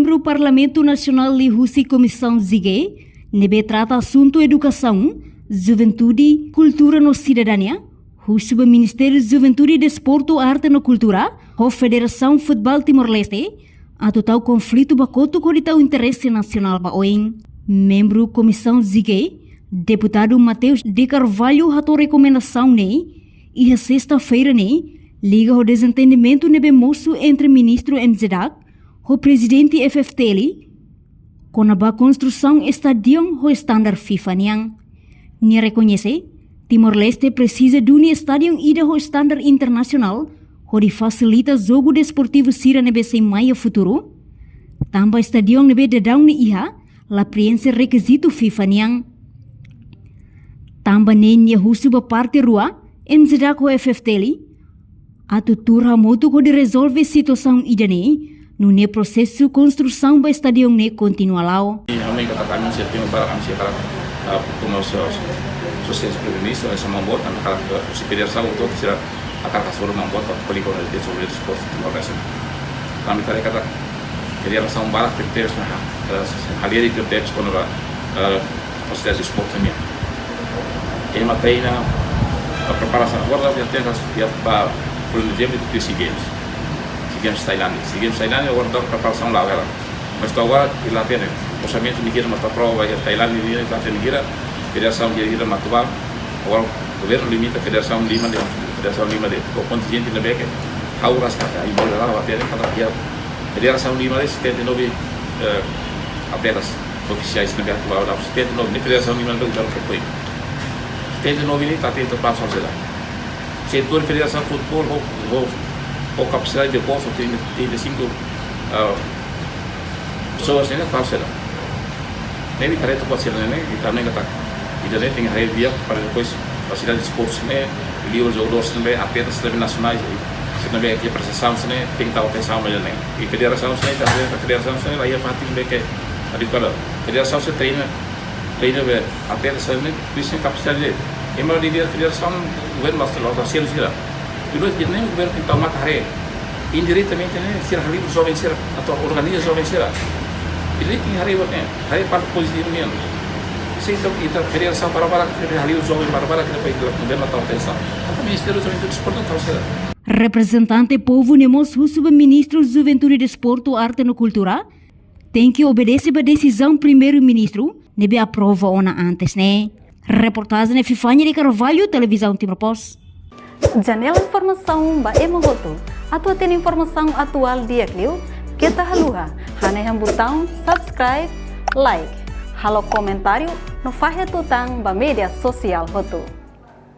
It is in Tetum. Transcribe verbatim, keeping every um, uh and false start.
Membru Parlamentu Nasionál liuhusi Komisaun Zige, ne'ebé trata asuntu edukasaun, juventude, kultura no sidadania, husu ba Ministériu Juventude, Desportu, Arte no Kultura, ho Federasaun Futeból Timor-Leste, atu tau konflitu ba kotuk hodi tau interese nasionál ba oin. Membru Komisaun Zige, Deputadu Mateus de Carvalho hato'o rekomendasaun ne'e iha sesta-feira ne'e, liga ho dezentendimentu ne'ebé mosu entre Ministru M J D A C ho Prezidente F F T L, kona-ba konstrusaun estadion ho estandar FIFA nian. Nia rekoñese, Timor-Leste presiza duni estadion ida ho estandar internasionál, hodi fasilita jogu desportivu sira ne'ebé sei mai iha futuru. Tanba estadion ne'ebé daudaun ne'e iha, la preenxe rekizitu FIFA nian. Tanba ne'e nia husu ba parte rua, M J D A C ho F F T L, atu tuur hamutuk hodi rezolve situasaun ida-ne'e, nune'e prosesu konstrusaun ba estadion ne'e kontinua la'o. Ami kata kami siap, tim para kami siap, para, ah, como so, so, so, so, primeiro-ministru, essa mão boa, kami para, ah, se federasaun hotu sira hakarak hasoru mão boa, para koli kona de sobre desportu, Timor-Leste. Kami tarik kata, federasaun barak tebes, nah, eh, halia tebes kona-ba, eh, fasilidade desportu nian. Ema treina, a preparasaun. Agora já tem as, já ba, por exemplo, de SEA Games. SEA Games Tailándia. SEA Games Tailándia, agora dá preparasaun lá, agora. Mas to'o agora, e lá tem, orsamentu nia hira, mas atu aprova, Tailándia, nia, lá tem hira, federasaun nia hira, mas atu ba, agora, governu limita federasaun lima de'it, federasaun lima de'it, ho kontingente ne'ebé ke, ha'u rasa katak, i bola lá, até, katak, federasaun lima de'it, setenta e nove, eh, atletas ofisiais ne'ebé atu ba, setenta e nove, ne'e federasaun lima de'it, udah, foi. Setenta e nove ne'e, tá atento para a sociedade. Setór federasaun futeból, ho, ho, ho kapasidade de bolsa, trinta, trinta e cinco, ah, pessoas, ne'e, para a sociedade. Ne'e, ita haree to'ok ba sira-ne'e, ita-nia katak, ita-nia tenke haree di'ak para depois fasilidade desportu ne'e, liuliu jogadores ne'ebé, atletas ne'ebé nasionais, sira ne'ebé ke prestasaun ne'e, tenke tau atensaun ba ida-ne'e. I federasaun ne'e, ita haree federasaun ne'e, la iha fatin ne'ebé ke adekuadu. Federasaun ne'e treina, treina be, atletas ne'e, por isso kapasidade de, ema di federasaun, governu mas la, la, sira, sira. Depois, ida-ne'e governu tenke tau matan haree. Indiretamente ne'e, sira halibur joven sira, atu organiza joven sira. Ida-ne'e tenke haree buat ne'e, haree parte pozitivu nian. Se ita, ita federasaun barak-barak, ita halibur joven barak-barak, ita pai ita governu tau atensaun. Atu Ministériu Juventude Desportu tau sira. Reprezentante povu ne'e mós husu ba Ministru Juventude, Desportu, Arte no Kultura, tenke obedese ba desizaun Primeiru-Ministru, ne'ebé aprova ona antes ne'e. Reportajen ne'e Fifania de Carvalho, Televizaun Timor Post. Janela informasaun ba ema hotu. Atu hatene informasaun atuál di'ak liu, keta haluha, hanehan butaun subscribe, like, halo komentáriu, no fahe tutan ba média sosiál hotu.